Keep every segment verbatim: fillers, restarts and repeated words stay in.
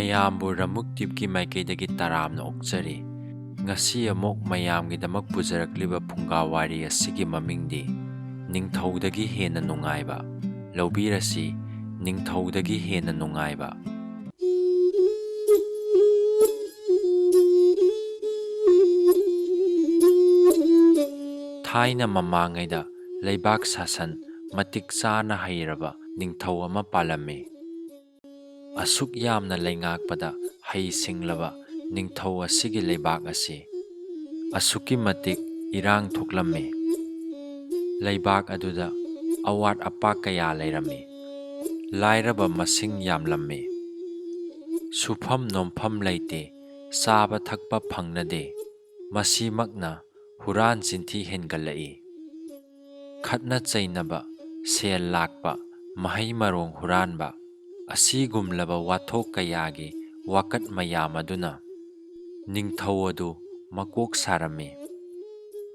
ꯃꯌꯥꯝꯕꯨ ꯔꯃꯨꯛ ꯇꯤꯞꯀꯤ ꯃꯥꯏꯀꯩꯗꯒꯤ ꯇꯔꯥꯝꯅ ꯑꯣꯛꯆꯔꯤ꯫ ꯉꯁꯤ ꯑꯃꯨꯛ ꯃꯌꯥꯝꯒꯤꯗꯃꯛ ꯄꯨꯖꯔꯛꯂꯤꯕ ꯐꯨꯡꯒꯥ ꯋꯥꯔꯤ ꯑꯁꯤꯒꯤ ꯃꯃꯤꯡꯗꯤ ꯅꯤꯡꯊꯧꯗꯒꯤ ꯍꯦꯟꯅ ꯅꯨꯡꯉꯥꯏꯕ꯫ ꯂꯧꯕꯤꯔꯁꯤ, ꯅꯤꯡꯊꯧꯗꯒꯤ ꯍꯦꯟꯅ ꯅꯨꯡꯉꯥꯏꯕ꯫ ꯊꯥꯏꯅ ꯃꯃꯥꯡꯉꯩꯗ ꯂꯩꯕꯥꯛ ꯁꯥꯁꯟ ꯃꯇꯤꯛ ꯆꯥꯅ ꯍꯩꯔꯕ ꯅꯤꯡꯊꯧ ꯑꯃ ꯄꯥꯜꯂꯝꯃꯤ꯫ ꯑꯁꯨꯛ ꯌꯥꯝꯅ ꯂꯩꯉꯥꯛꯄꯗ ꯍꯩ ꯁꯤꯡꯂꯕ ꯅꯤꯡꯊꯧ ꯑꯁꯤꯒꯤ ꯂꯩꯕꯥꯛ ꯑꯁꯤ ꯑꯁꯨꯛꯀꯤ ꯃꯇꯤꯛ ꯏꯔꯥꯡ ꯊꯣꯛꯂꯝꯃꯤ꯫ ꯂꯩꯕꯥꯛ ꯑꯗꯨꯗ ꯑꯋꯥꯠ ꯑꯄꯥ ꯀꯌꯥ ꯂꯩꯔꯝꯃꯤ꯫ ꯂꯥꯏꯔꯕ ꯃꯁꯤꯡ ꯌꯥꯝꯂꯝꯃꯤ꯫ ꯁꯨꯐꯝ ꯅꯣꯝꯐꯝ ꯂꯩꯇꯦ, ꯆꯥꯕ ꯊꯛꯄ ꯐꯪꯅꯗꯦ꯫ ꯃꯁꯤꯃꯛꯅ ꯍꯨꯔꯥꯟ ꯆꯤꯟꯊꯤ ꯍꯦꯟꯒꯠꯂꯛꯏ꯫ ꯈꯠꯅ ꯆꯩꯅꯕ, ꯁꯦꯜ ꯂꯥꯛꯄ, ꯃꯍꯩ ꯃꯔꯣꯡ ꯍꯨꯔꯥꯟꯕ, ꯑꯁꯤꯒꯨꯝꯂꯕ ꯋꯥꯊꯣꯛ ꯀꯌꯥꯒꯤ ꯋꯥꯀꯠ ꯃꯌꯥꯝ ꯑꯗꯨꯅ ꯅꯤꯡꯊꯧ ꯑꯗꯨ ꯃꯀꯣꯛ ꯁꯥꯔꯝꯃꯤ꯫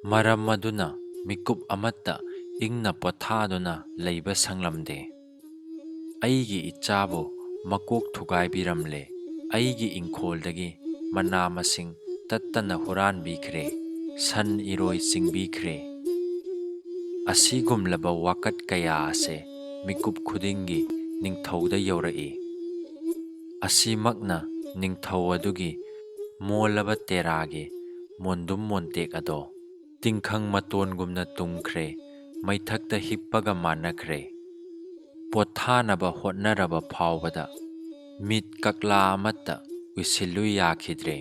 ꯃꯔꯝ ꯑꯗꯨꯅ ꯃꯤꯀꯨꯞ ꯑꯃꯠꯇ ꯏꯪꯅ ꯄꯣꯊꯥꯗꯨꯅ ꯂꯩꯕ ꯁꯪꯂꯝꯗꯦ꯫ ꯑꯩꯒꯤ ꯏꯆꯥꯕꯨ ꯃꯀꯣꯛ ꯊꯨꯒꯥꯏꯕꯤꯔꯝꯂꯦ꯫ ꯑꯩꯒꯤ ꯏꯪꯈꯣꯜꯗꯒꯤ ꯃꯅꯥ ꯃꯁꯤꯡ ꯇꯠꯇꯅ ꯍꯨꯔꯥꯟꯕꯤꯈ꯭ꯔꯦ, ꯁꯟ ꯏꯔꯣꯏ ꯆꯤꯡꯕꯤꯈ꯭ꯔꯦ꯫ ꯑꯁꯤꯒꯨꯝꯂꯕ ꯋꯥꯀꯠ ꯀꯌꯥ ꯑꯁꯦ ꯃꯤꯀꯨꯞ ꯈꯨꯗꯤꯡꯒꯤ ꯅꯤꯡꯊꯧꯗ ꯌꯧꯔꯛꯏ꯫ ꯑꯁꯤꯃꯛꯅ ꯅꯤꯡꯊꯧ ꯑꯗꯨꯒꯤ ꯃꯣꯜꯂꯕ ꯇꯦꯔꯥꯒꯤ ꯃꯣꯟꯗꯨꯝ ꯃꯣꯟꯇꯦꯛ ꯑꯗꯣ ꯇꯤꯡꯈꯪ ꯃꯇꯣꯟꯒꯨꯝꯅ ꯇꯨꯝꯈ꯭ꯔꯦ, ꯃꯩꯊꯛꯇ ꯍꯤꯞꯄꯒ ꯃꯥꯟꯅꯈ꯭ꯔꯦ꯫ ꯄꯣꯊꯥꯅꯕ ꯍꯣꯠꯅꯔꯕ ꯐꯥꯎꯕꯗ ꯃꯤꯠ ꯀꯛꯂꯥ ꯑꯃꯠꯇ ꯎꯏꯁꯤꯜꯂꯨ ꯌꯥꯈꯤꯗ꯭ꯔꯦ꯫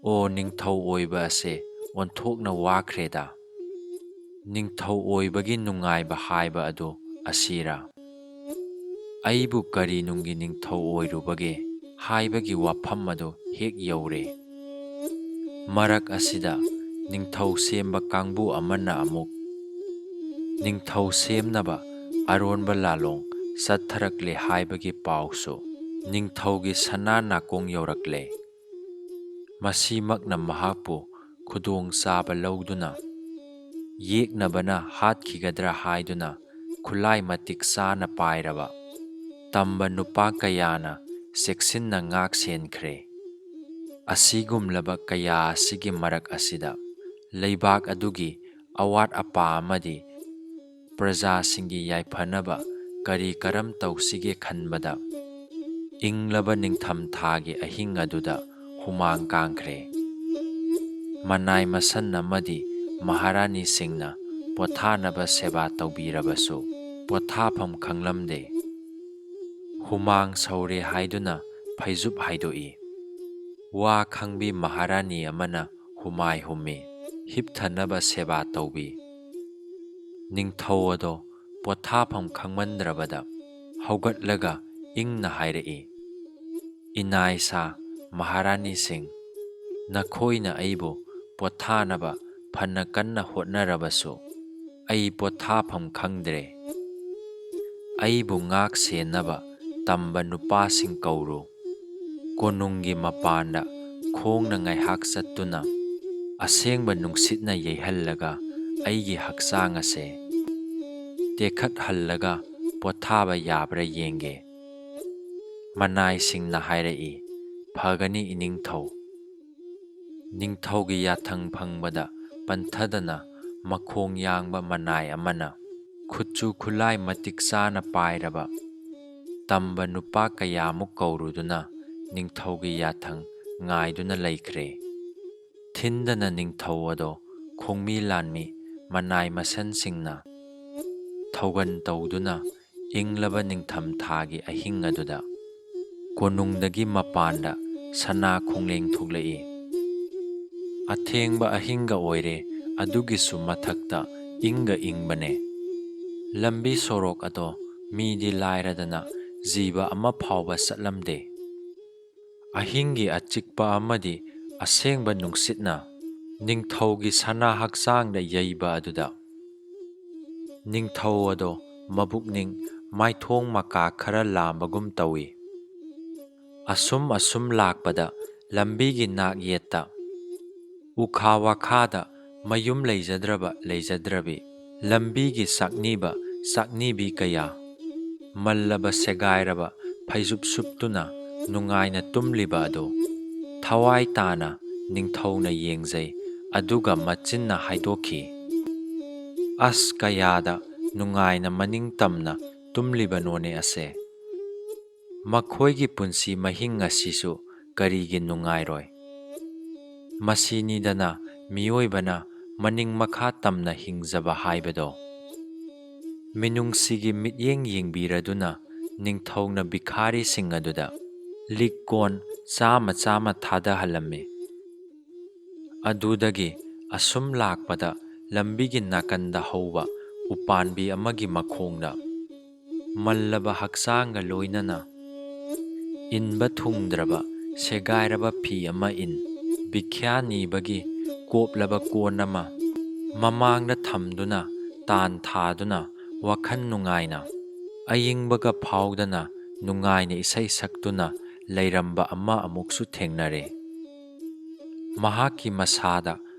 ꯑꯣ, ꯅꯤꯡꯊꯧ ꯑꯣꯏꯕ ꯑꯁꯦ ꯑꯣꯟꯊꯣꯛꯅ ꯋꯥꯈ꯭ꯔꯦꯗ꯫ ꯅꯤꯡꯊꯧ ꯑꯣꯏꯕꯒꯤ ꯅꯨꯡꯉꯥꯏꯕ ꯍꯥꯏꯕ ꯑꯗꯨ ꯑꯁꯤꯔꯥ? ꯑꯩꯕꯨ ꯀꯔꯤ ꯅꯨꯡꯒꯤ ꯅꯤꯡꯊꯧ ꯑꯣꯏꯔꯨꯕꯒꯦ ꯍꯥꯏꯕꯒꯤ ꯋꯥꯐꯝ ꯑꯗꯨ ꯍꯦꯛ ꯌꯧꯔꯦ꯫ ꯃꯔꯛ ꯑꯁꯤꯗ ꯅꯤꯡꯊꯧ ꯁꯦꯝꯕ ꯀꯥꯡꯕꯨ ꯑꯃꯅ ꯑꯃꯨꯛ ꯅꯤꯡꯊꯧ ꯁꯦꯝꯅꯕ ꯑꯔꯣꯟꯕ ꯂꯥꯂꯣꯡ ꯆꯠꯊꯔꯛꯂꯦ ꯍꯥꯏꯕꯒꯤ ꯄꯥꯎꯁꯨ ꯅꯤꯡꯊꯧꯒꯤ ꯁꯅꯥ ꯅꯥꯀꯣꯡ ꯌꯧꯔꯛꯂꯦ꯫ ꯃꯁꯤꯃꯛꯅ ꯃꯍꯥꯛꯄꯨ ꯈꯨꯗꯣꯡ ꯆꯥꯕ ꯂꯧꯗꯨꯅ ꯌꯦꯛꯅꯕꯅ ꯍꯥꯠꯈꯤꯒꯗ꯭ꯔꯥ ꯍꯥꯏꯗꯨꯅ ꯈꯨꯠꯂꯥꯏ ꯃꯇꯤꯛ ꯆꯥꯅ ꯄꯥꯏꯔꯕ ꯇꯝꯕ ꯅꯨꯄꯥ ꯀꯌꯥꯅ ꯆꯦꯛꯁꯤꯟꯅ ꯉꯥꯛ ꯁꯦꯟꯈ꯭ꯔꯦ꯫ ꯑꯁꯤꯒꯨꯝꯂꯕ ꯀꯌꯥ ꯑꯁꯤꯒꯤ ꯃꯔꯛ ꯑꯁꯤꯗ ꯂꯩꯕꯥꯛ ꯑꯗꯨꯒꯤ ꯑꯋꯥꯠ ꯑꯄꯥ ꯑꯃꯗꯤ ꯄ꯭ꯔꯖꯥꯁꯤꯡꯒꯤ ꯌꯥꯏꯐꯅꯕ ꯀꯔꯤ ꯀꯔꯝ ꯇꯧꯁꯤꯒꯦ ꯈꯟꯕꯗ, ꯏꯪꯂꯕ ꯅꯤꯡꯊꯝꯊꯥꯒꯤ ꯑꯍꯤꯡ ꯑꯗꯨꯗ ꯍꯨꯃꯥꯡ ꯀꯥꯡꯈ꯭ꯔꯦ꯫ ꯃꯅꯥꯏ ꯃꯁꯟ ꯑꯃꯗꯤ ꯃꯍꯥꯔꯥꯅꯤꯁꯤꯡꯅ ꯄꯣꯊꯥꯅꯕ ꯁꯦꯕꯥ ꯇꯧꯕꯤꯔꯕꯁꯨ, ꯄꯣꯊꯥꯐꯝ ꯈꯪꯂꯝꯗꯦ꯫ ꯍꯨꯃꯥꯡ ꯁꯧꯔꯦ ꯍꯥꯏꯗꯨꯅ ꯐꯩꯖꯨꯞ ꯍꯥꯏꯗꯣꯛꯏ꯫ ꯋꯥ ꯈꯪꯕꯤ ꯃꯍꯥꯔꯥꯅꯤ ꯑꯃꯅ ꯍꯨꯃꯥꯏ ꯍꯨꯝꯃꯤ, ꯍꯤꯞꯊꯅꯕ ꯁꯦꯕꯥ ꯇꯧꯕꯤ꯫ ꯅꯤꯡꯊꯧ ꯑꯗꯣ ꯄꯣꯊꯥꯐꯝ ꯈꯪꯃꯟꯗ꯭ꯔꯕꯗ ꯍꯧꯒꯠꯂꯒ ꯏꯪꯅ ꯍꯥꯏꯔꯛꯏ, "ꯏꯅꯥꯏꯁꯥ, ꯃꯍꯥꯔꯥꯅꯤꯁꯤꯡ, ꯅꯈꯣꯏꯅ ꯑꯩꯕꯨ ꯄꯣꯊꯥꯅꯕ ꯐꯅ ꯀꯟꯅ ꯍꯣꯠꯅꯔꯕꯁꯨ, ꯑꯩ ꯄꯣꯊꯥꯐꯝ ꯈꯪꯗ꯭ꯔꯦ꯫ ꯑꯩꯕꯨ ꯉꯥꯛ ꯁꯦꯟꯅꯕ ꯇꯝꯕ ꯅꯨꯄꯥꯁꯤꯡ ꯀꯧꯔꯨ꯫ ꯀꯣꯅꯨꯡꯒꯤ ꯃꯄꯥꯟꯗ ꯈꯣꯡꯅ ꯉꯥꯏꯍꯥꯛ ꯆꯠꯇꯨꯅ, ꯑꯁꯦꯡꯕ ꯅꯨꯡꯁꯤꯠꯅ ꯌꯩꯍꯜꯂꯒ ꯑꯩꯒꯤ ꯍꯛꯆꯥꯡ ꯑꯁꯦ ꯇꯦꯛꯈꯠꯍꯜꯂꯒ ꯄꯣꯊꯥꯕ ꯌꯥꯕ꯭ꯔꯥ ꯌꯦꯡꯒꯦ꯫" ꯃꯅꯥꯏꯁꯤꯡꯅ ꯍꯥꯏꯔꯛꯏ, "ꯐꯒꯅꯤ, ꯏꯅꯤꯡꯊꯧ꯫" ꯅꯤꯡꯊꯧꯒꯤ ꯌꯥꯊꯪ ꯐꯪꯕꯗ ꯄꯟꯊꯗꯅ ꯃꯈꯣꯡ ꯌꯥꯡꯕ ꯃꯅꯥꯏ ꯑꯃꯅ ꯈꯨꯠꯁꯨ ꯈꯨꯠꯂꯥꯏ ꯃꯇꯤꯛ ꯆꯥꯅ ꯄꯥꯏꯔꯕ ꯇꯝꯕ ꯅꯨꯄꯥ ꯀꯌꯥꯃꯨꯛ ꯀꯧꯔꯨꯗꯨꯅ ꯅꯤꯡꯊꯧꯒꯤ ꯌꯥꯊꯪ ꯉꯥꯏꯗꯨꯅ ꯂꯩꯈ꯭ꯔꯦ꯫ ꯊꯤꯟꯗꯅ ꯅꯤꯡꯊꯧ ꯑꯗꯣ ꯈꯣꯡꯃꯤ ꯂꯥꯟꯃꯤ ꯃꯅꯥꯏ ꯃꯁꯟꯁꯤꯡꯅ ꯊꯧꯒꯟ ꯇꯧꯗꯨꯅ ꯏꯪꯂꯕ ꯅꯤꯡꯊꯝꯊꯥꯒꯤ ꯑꯍꯤꯡ ꯑꯗꯨꯗ ꯀꯣꯅꯨꯡꯗꯒꯤ ꯃꯄꯥꯟꯗ ꯁꯅꯥ ꯈꯣꯡꯂꯦꯡ ꯊꯣꯛꯂꯛꯏ꯫ ꯑꯊꯦꯡꯕ ꯑꯍꯤꯡꯒ ꯑꯣꯏꯔꯦ, ꯑꯗꯨꯒꯤꯁꯨ ꯃꯊꯛꯇ ꯏꯪꯒ ꯏꯪꯕꯅꯦ꯫ ꯂꯝꯕꯤ ꯁꯣꯔꯣꯛ ꯑꯗꯣ ꯃꯤꯗꯤ ꯂꯥꯏꯔꯗꯅ ꯖꯤꯕ ꯑꯃ ꯐꯥꯎꯕ ꯆꯠꯂꯝꯗꯦ꯫ ꯑꯍꯤꯡꯒꯤ ꯑꯆꯤꯛꯄ ꯑꯃꯗꯤ ꯑꯁꯦꯡꯕ ꯅꯨꯡꯁꯤꯠꯅ ꯅꯤꯡꯊꯧꯒꯤ ꯁꯅꯥ ꯍꯛꯆꯥꯡꯗ ꯌꯩꯕ ꯑꯗꯨꯗ ꯅꯤꯡꯊꯧ ꯑꯗꯣ ꯃꯕꯨꯛꯅꯤꯡ ꯃꯥꯏꯊꯣꯡ ꯃꯀꯥ ꯈꯔ ꯂꯥꯝꯕꯒꯨꯝ ꯇꯧꯏ꯫ ꯑꯁꯨꯝ ꯑꯁꯨꯝ ꯂꯥꯛꯄꯗ ꯂꯝꯕꯤꯒꯤ ꯅꯥꯛ ꯌꯦꯠꯇ ꯎꯈꯥ ꯋꯥꯈꯥꯗ ꯃꯌꯨꯝ ꯂꯩꯖꯗ꯭ꯔꯕ ꯂꯩꯖꯗ꯭ꯔꯕꯤ, ꯂꯝꯕꯤꯒꯤ ꯆꯥꯛꯅꯤꯕ ꯆꯥꯛꯅꯤꯕꯤ ꯀꯌꯥ, ꯃꯜꯂꯕ ꯁꯦꯒꯥꯏꯔꯕ ꯐꯩꯖꯨꯞ ꯁꯨꯞꯇꯨꯅ ꯅꯨꯡꯉꯥꯏꯅ ꯇꯨꯝꯂꯤꯕ ꯑꯗꯨ ꯊꯋꯥꯏ ꯇꯥꯅ ꯅꯤꯡꯊꯧꯅ ꯌꯦꯡꯖꯩ, ꯑꯗꯨꯒ ꯃꯆꯤꯟꯅ ꯍꯥꯏꯗꯣꯛꯈꯤ, "ꯑꯁ, ꯀꯌꯥꯗ ꯅꯨꯡꯉꯥꯏꯅ ꯃꯅꯤꯡ ꯇꯝꯅ ꯇꯨꯝꯂꯤꯕꯅꯣꯅꯦ ꯑꯁꯦ! ꯃꯈꯣꯏꯒꯤ ꯄꯨꯟꯁꯤ ꯃꯍꯤꯡ ꯑꯁꯤꯁꯨ ꯀꯔꯤꯒꯤ ꯅꯨꯡꯉꯥꯏꯔꯣꯏ? ꯃꯁꯤꯅꯤꯗꯅ ꯃꯤꯑꯣꯏꯕꯅ ꯃꯅꯤꯡ ꯃꯈꯥ ꯇꯝꯅ ꯍꯤꯡꯖꯕ ꯍꯥꯏꯕꯗꯣ"꯫ ꯃꯤꯅꯨꯡꯁꯤꯒꯤ ꯃꯤꯠꯌꯦꯡ ꯌꯦꯡꯕꯤꯔꯗꯨꯅ ꯅꯤꯡꯊꯧꯅ ꯚꯤꯈꯥꯔꯤꯁꯤꯡ ꯑꯗꯨꯗ ꯂꯤꯛ ꯀꯣꯟ ꯆꯥꯝꯃ ꯆꯥꯝꯃ ꯊꯥꯗꯍꯜꯂꯝꯃꯤ꯫ ꯑꯗꯨꯗꯒꯤ ꯑꯁꯨꯝ ꯂꯥꯛꯄꯗ ꯂꯝꯕꯤꯒꯤ ꯅꯥꯀꯟꯗ ꯍꯧꯕ ꯎꯄꯥꯟꯕꯤ ꯑꯃꯒꯤ ꯃꯈꯣꯡꯗ ꯃꯜꯂꯕ ꯍꯛꯆꯥꯡꯒ ꯂꯣꯏꯅꯅ ꯏꯟꯕ ꯊꯨꯡꯗ꯭ꯔꯕ ꯁꯦꯒꯥꯏꯔꯕ ꯐꯤ ꯑꯃ ꯏꯟ, ꯚꯤꯈ꯭ꯌꯥ ꯅꯤꯕꯒꯤ ꯀꯣꯞꯂꯕ ꯀꯣꯟ ꯑꯃ ꯃꯃꯥꯡꯗ ꯊꯝꯗꯨꯅ, ꯇꯥꯟ ꯊꯥꯗꯨꯅ, ꯋꯥꯈꯜ ꯅꯨꯡꯉꯥꯏꯅ, ꯑꯏꯪꯕꯒ ꯐꯥꯎꯗꯅ ꯅꯨꯡꯉꯥꯏꯅ ꯏꯁꯩ ꯁꯛꯇꯨꯅ ꯂꯩꯔꯝꯕ ꯑꯃ ꯑꯃꯨꯛꯁꯨ ꯊꯦꯡꯅꯔꯦ꯫ ꯃꯍꯥꯛꯀꯤ ꯃꯁꯥꯗ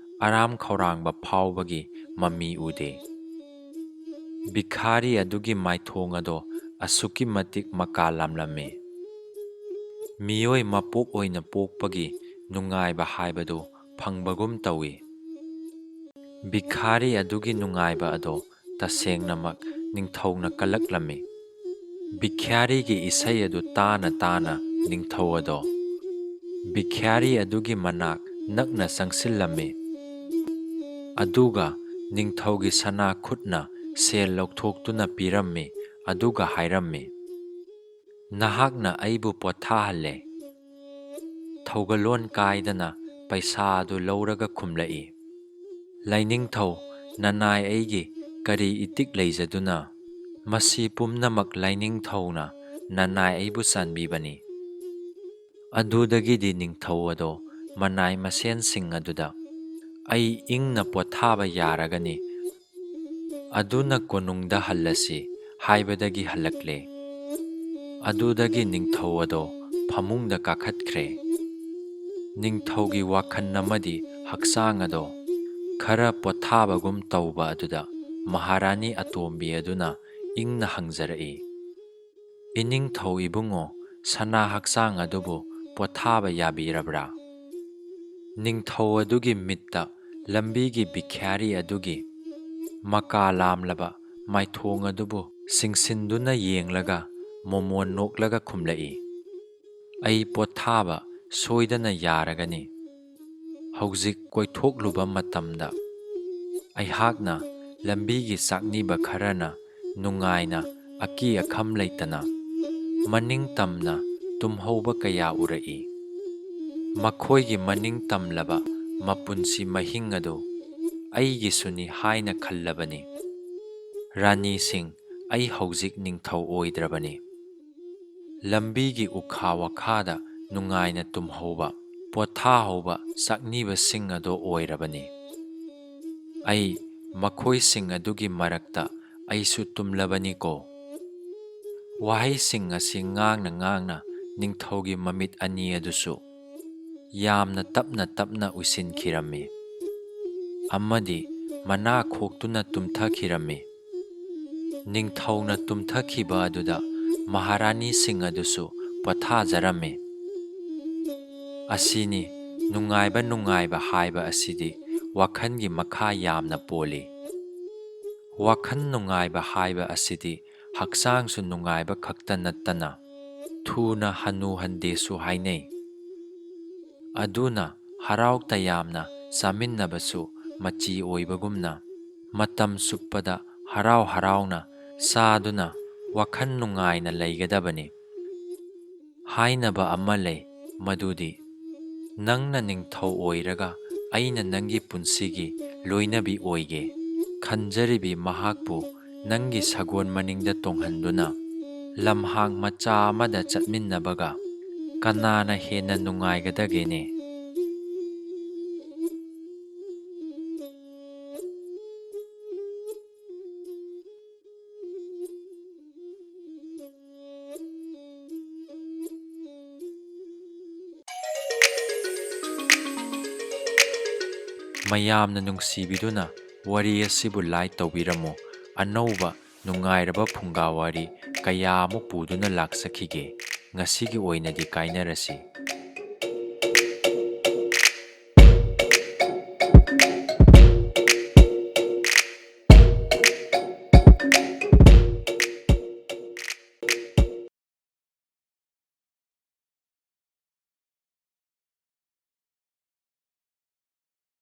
ꯑꯔꯥꯝ ꯈꯧꯔꯥꯡꯕ ꯐꯥꯎꯕꯒꯤ ꯃꯃꯤ ꯎꯗꯦ꯫ ꯚꯤꯈꯥꯔꯤ ꯑꯗꯨꯒꯤ ꯃꯥꯏꯊꯣꯡ ꯑꯗꯣ ꯑꯁꯨꯛꯀꯤ ꯃꯇꯤꯛ ꯃꯀꯥ ꯂꯥꯝꯂꯝꯃꯤ꯫ ꯃꯤꯑꯣꯏ ꯃꯄꯣꯛ ꯑꯣꯏꯅ ꯄꯣꯛꯄꯒꯤ ꯅꯨꯡꯉꯥꯏꯕ ꯍꯥꯏꯕꯗꯨ ꯐꯪꯕꯒꯨꯝ ꯇꯧꯏ꯫ ꯚꯤꯈꯥꯔꯤ ꯑꯗꯨꯒꯤ ꯅꯨꯡꯉꯥꯏꯕ ꯑꯗꯣ ꯇꯁꯦꯡꯅꯃꯛ ꯅꯤꯡꯊꯧꯅ ꯀꯜꯂꯛꯂꯝꯃꯤ꯫ ꯚꯤꯈꯥꯔꯤꯒꯤ ꯏꯁꯩ ꯑꯗꯨ ꯇꯥꯅ ꯇꯥꯅ ꯅꯤꯡꯊꯧ ꯑꯗꯣ ꯚꯤꯈꯥꯔꯤ ꯑꯗꯨꯒꯤ ꯃꯅꯥꯛ ꯅꯛꯅ ꯆꯪꯁꯤꯜꯂꯝꯃꯤ꯫ ꯑꯗꯨꯒ ꯅꯤꯡꯊꯧꯒꯤ ꯁꯅꯥ ꯈꯨꯠꯅ ꯁꯦꯜ ꯂꯧꯊꯣꯛꯇꯨꯅ ꯄꯤꯔꯝꯃꯤ, ꯑꯗꯨꯒ ꯍꯥꯏꯔꯝꯃꯤ, "ꯅꯍꯥꯛꯅ ꯑꯩꯕꯨ ꯄꯣꯊꯥꯍꯜꯂꯦ"꯫ ꯊꯧꯒꯜꯂꯣꯟ ꯀꯥꯏꯗꯅ ꯄꯩꯁꯥ ꯑꯗꯨ ꯂꯧꯔꯒ ꯈꯨꯝꯂꯛꯏ, "ꯂꯥꯏꯅꯤꯡꯊꯧ, ꯅꯅꯥꯏ ꯑꯩꯒꯤ ꯀꯔꯤ ꯏꯇꯤꯛ ꯂꯩꯖꯗꯨꯅ? ꯃꯁꯤ ꯄꯨꯝꯅꯃꯛ ꯂꯥꯏꯅꯤꯡꯊꯧꯅ, ꯅꯅꯥꯏ ꯑꯩꯕꯨ ꯆꯥꯟꯕꯤꯕꯅꯤ"꯫ ꯑꯗꯨꯗꯒꯤꯗꯤ ꯅꯤꯡꯊꯧ ꯑꯗꯣ ꯃꯅꯥꯏ ꯃꯁꯦꯟꯁꯤꯡ ꯑꯗꯨꯗ, "ꯑꯩ ꯏꯪꯅ ꯄꯣꯊꯥꯕ ꯌꯥꯔꯒꯅꯤ, ꯑꯗꯨꯅ ꯀꯣꯅꯨꯡꯗ ꯍꯜꯂꯁꯤ" ꯍꯥꯏꯕꯗꯒꯤ ꯍꯜꯂꯛꯂꯦ꯫ ꯑꯗꯨꯗꯒꯤ ꯅꯤꯡꯊꯧ ꯑꯗꯣ ꯐꯃꯨꯡꯗ ꯀꯥꯈꯠꯈ꯭ꯔꯦ꯫ ꯅꯤꯡꯊꯧꯒꯤ ꯋꯥꯈꯜ ꯑꯃꯗꯤ ꯍꯛꯆꯥꯡ ꯑꯗꯣ ꯈꯔ ꯄꯣꯊꯥꯕꯒꯨꯝ ꯇꯧꯕ ꯑꯗꯨꯗ ꯃꯍꯥꯔꯥꯅꯤ ꯑꯇꯣꯝꯕꯤ ꯑꯗꯨꯅ ꯏꯪꯅ ꯍꯪꯖꯔꯛꯏ, "ꯏꯅꯤꯡꯊꯧ ꯏꯕꯨꯡꯉꯣ, ꯁꯅꯥ ꯍꯛꯆꯥꯡ ꯑꯗꯨꯕꯨ ꯄꯣꯊꯥꯕ ꯌꯥꯕꯤꯔꯕ꯭ꯔꯥ? ꯅꯤꯡꯊꯧ ꯑꯗꯨꯒꯤ ꯃꯤꯠꯇ ꯂꯝꯕꯤꯒꯤ ꯚꯤꯈ꯭ꯌꯥꯔꯤ ꯑꯗꯨꯒꯤ ꯃꯀꯥ ꯂꯥꯝꯂꯕ ꯃꯥꯏꯊꯣꯡ ꯑꯗꯨꯕꯨ ꯆꯤꯡꯁꯤꯟꯗꯨꯅ ꯌꯦꯡꯂꯒ ꯃꯣꯃꯣꯟ ꯅꯣꯛꯂꯒ ꯈꯨꯝꯂꯛꯏ, "ꯑꯩ ꯄꯣꯊꯥꯕ ꯁꯣꯏꯗꯅ ꯌꯥꯔꯒꯅꯤ꯫ ꯍꯧꯖꯤꯛ ꯀꯣꯏꯊꯣꯛꯂꯨꯕ ꯃꯇꯝꯗ ꯑꯩꯍꯥꯛꯅ ꯂꯝꯕꯤꯒꯤ ꯆꯥꯛꯅꯤꯕ ꯈꯔꯅ ꯅꯨꯡꯉꯥꯏꯅ ꯑꯀꯤ ꯑꯈꯝ ꯂꯩꯇꯅ ꯃꯅꯤꯡ ꯇꯝꯅ ꯇꯨꯝꯍꯧꯕ ꯀꯌꯥ ꯎꯔꯛꯏ꯫ ꯃꯈꯣꯏꯒꯤ ꯃꯅꯤꯡ ꯇꯝꯂꯕ ꯃꯄꯨꯟꯁꯤ ꯃꯍꯤꯡ ꯑꯗꯨ ꯑꯩꯒꯤꯁꯨꯅꯤ ꯍꯥꯏꯅ ꯈꯜꯂꯕꯅꯤ꯫ ꯔꯥꯅꯤꯁꯤꯡ, ꯑꯩ ꯍꯧꯖꯤꯛ ꯅꯤꯡꯊꯧ ꯑꯣꯏꯗ꯭ꯔꯕꯅꯤ꯫ ꯂꯝꯕꯤꯒꯤ ꯎꯈꯥ ꯋꯥꯈꯥꯗ ꯅꯨꯡꯉꯥꯏꯅ ꯇꯨꯝꯍꯧꯕ, ꯄꯣꯊꯥꯍꯧꯕ ꯆꯥꯛꯅꯤꯕꯁꯤꯡ ꯑꯗꯨ ꯑꯣꯏꯔꯕꯅꯤ꯫ ꯑꯩ ꯃꯈꯣꯏꯁꯤꯡ ꯑꯗꯨꯒꯤ ꯃꯔꯛꯇ ꯑꯩꯁꯨ ꯇꯨꯝꯂꯕꯅꯤꯀꯣ"꯫ ꯋꯥꯍꯩꯁꯤꯡ ꯑꯁꯤ ꯉꯥꯡꯅ ꯉꯥꯡꯅ ꯅꯤꯡꯊꯧꯒꯤ ꯃꯃꯤꯠ ꯑꯅꯤ ꯑꯗꯨꯁꯨ ꯌꯥꯝꯅ ꯇꯞꯅ ꯇꯞꯅ ꯎꯏꯁꯤꯟꯈꯤꯔꯝꯃꯤ ꯑꯃꯗꯤ ꯃꯅꯥ ꯈꯣꯛꯇꯨꯅ ꯇꯨꯝꯊꯈꯤꯔꯝꯃꯤ꯫ ꯅꯤꯡꯊꯧꯅ ꯇꯨꯝꯊꯈꯤꯕ ꯑꯗꯨꯗ ꯃꯍꯥꯔꯥꯅꯤꯁꯤꯡ ꯑꯗꯨꯁꯨ ꯄꯣꯊꯥꯖꯔꯝꯃꯤ꯫ ꯑꯁꯤꯅꯤ, ꯅꯨꯡꯉꯥꯏꯕ ꯅꯨꯡꯉꯥꯏꯕ ꯍꯥꯏꯕ ꯑꯁꯤꯗꯤ ꯋꯥꯈꯜꯒꯤ ꯃꯈꯥ ꯌꯥꯝꯅ ꯄꯣꯜꯂꯤ꯫ ꯋꯥꯈꯜ ꯅꯨꯡꯉꯥꯏꯕ ꯍꯥꯏꯕ ꯑꯁꯤꯗꯤ ꯍꯛꯆꯥꯡꯁꯨ ꯅꯨꯡꯉꯥꯏꯕ ꯈꯛꯇ ꯅꯠꯇꯅ ꯊꯨꯅ ꯍꯅꯨ ꯍꯟꯗꯦꯁꯨ ꯍꯥꯏꯅꯩ꯫ ꯑꯗꯨꯅ ꯍꯔꯥꯎ ꯇꯌꯥꯝꯅ ꯆꯥꯃꯤꯟꯅꯕꯁꯨ ꯃꯆꯤ ꯑꯣꯏꯕꯒꯨꯝꯅ ꯃꯇꯝ ꯆꯨꯞꯄꯗ ꯍꯔꯥꯎ ꯍꯔꯥꯎꯅ ꯆꯥꯗꯨꯅ ꯋꯥꯈꯜ ꯅꯨꯡꯉꯥꯏꯅ ꯂꯩꯒꯗꯕꯅꯤ꯫ ꯍꯥꯏꯅꯕ ꯑꯃ ꯂꯩ, ꯃꯗꯨꯗꯤ, "ꯅꯪꯅ ꯅꯤꯡꯊꯧ ꯑꯣꯏꯔꯒ ꯑꯩꯅ ꯅꯪꯒꯤ ꯄꯨꯟꯁꯤꯒꯤ ꯂꯣꯏꯅꯕꯤ ꯑꯣꯏꯒꯦ" ꯈꯟꯖꯔꯤꯕꯤ ꯃꯍꯥꯛꯄꯨ ꯅꯪꯒꯤ ꯁꯒꯣꯜ ꯃꯅꯤꯡꯗ ꯇꯣꯡꯍꯟꯗꯨꯅ ꯂꯝꯍꯥꯡ ꯃꯆꯥ ꯑꯃꯗ ꯆꯠꯃꯤꯟꯅꯕꯒ ꯀꯅꯥꯅ ꯍꯦꯟꯅ ꯅꯨꯡꯉꯥꯏꯒꯗꯒꯦꯅꯦ? ꯃꯌꯥꯝꯅ ꯅꯨꯡꯁꯤꯕꯤꯗꯨꯅ ꯋꯥꯔꯤ ꯑꯁꯤꯕꯨ like ꯇꯧꯕꯤꯔꯝꯃꯨ꯫ ꯑꯅꯧꯕ ꯅꯨꯡꯉꯥꯏꯔꯕ ꯐꯨꯡꯒꯥ ꯋꯥꯔꯤ ꯀꯌꯥ ꯑꯃ ꯄꯨꯗꯨꯅ ꯂꯥꯛꯆꯈꯤꯒꯦ꯫ ꯉꯁꯤꯒꯤ ꯑꯣꯏꯅꯗꯤ ꯀꯥꯏꯅꯔꯁꯤ꯫